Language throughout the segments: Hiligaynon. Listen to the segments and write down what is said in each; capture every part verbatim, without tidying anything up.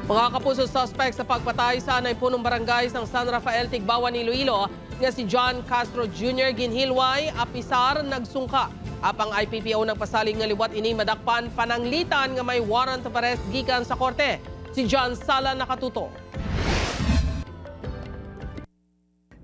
Mga kapuso, suspect sa pagpatay sa anay punong barangay sang San Rafael, Tigbauan, Iloilo nga si John Castro Junior ginhilway, apisar nagsungka. Apang I P P O nagpasalig nga liwat ini madakpan pananglitan nga may warrant of arrest gikan sa korte. Si John Sala nakatuto.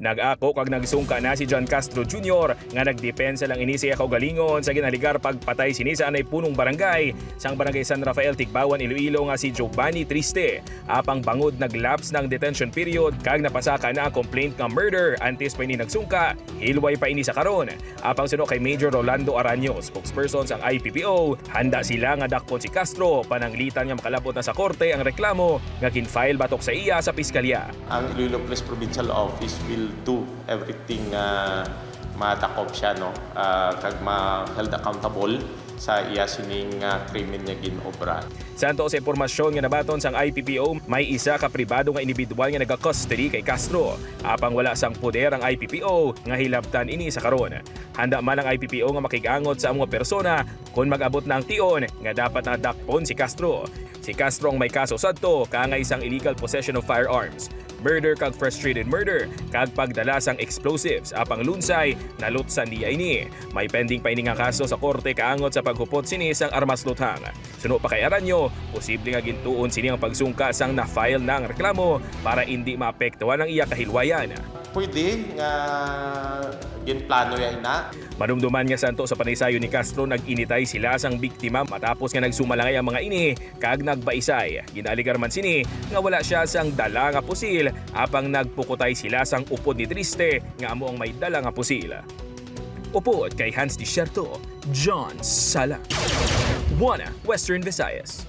Nag-ako kag nagsungka na si John Castro Junior nga nagdepensa lang ini sa iya kaugalingon sa ginalegar pagpatay sini sa anay punong barangay sang Barangay San Rafael, Tigbauan, Iloilo nga si Giovanni Triste. Apang bangod nag-lapse na ang detention period kag napasaka na ang complaint nga murder antes pa ini nagsungka, hilway pa ini sa karon. Apang suno kay Major Rolando Araño, spokesperson sang I P P O, handa sila nga dakpon si Castro pananglitan nga makalabot na sa korte ang reklamo nga gin-file batok sa iya sa piskalya. Ang Iloilo Police Provincial Office will do everything nga madakop siya, no, ah, kag ma-held accountable sa iya sining ah, krimen nga gin-obra. Santo sa impormasyon nga nabaton sang I P P O, may isa ka pribado nga individual nga naga-custody kay Castro. Apang wala sang poder ang I P P O nga hilabtan ini sa karon. Handa man ang I P P O nga makig-angot sa amo nga persona kon mag-abot na ang tion nga dapat na dakpon si Castro. Si Castro ang may kaso sadto kaangay sang illegal possession of firearms, murder kag frustrated murder, kag pagdala sang explosives. Apang lunsay, nalutsan niya ini. May pending pa ini nga kaso sa korte kaangot sa paghupot sini sang armas luthang. Suno pa kay Araño, posible nga gintuon sini ang pagsungka sang na-file na ang reklamo para indi maapektuhan ang iya kahilwayan. Pwede nga ginplano ya ina. Madumduman nga santo sa panaysayon ni Castro, nag-initay sila sang biktima matapos nga nagsumalangay ang mga ini kag nagbaisay. Ginaaligar man sini nga wala siya sang dala nga pusil, apang nagpukutay sila sang upod ni Triste nga amo ang may dala nga pusil. Upod kay Hans Desierto, John Sala, One Western Visayas.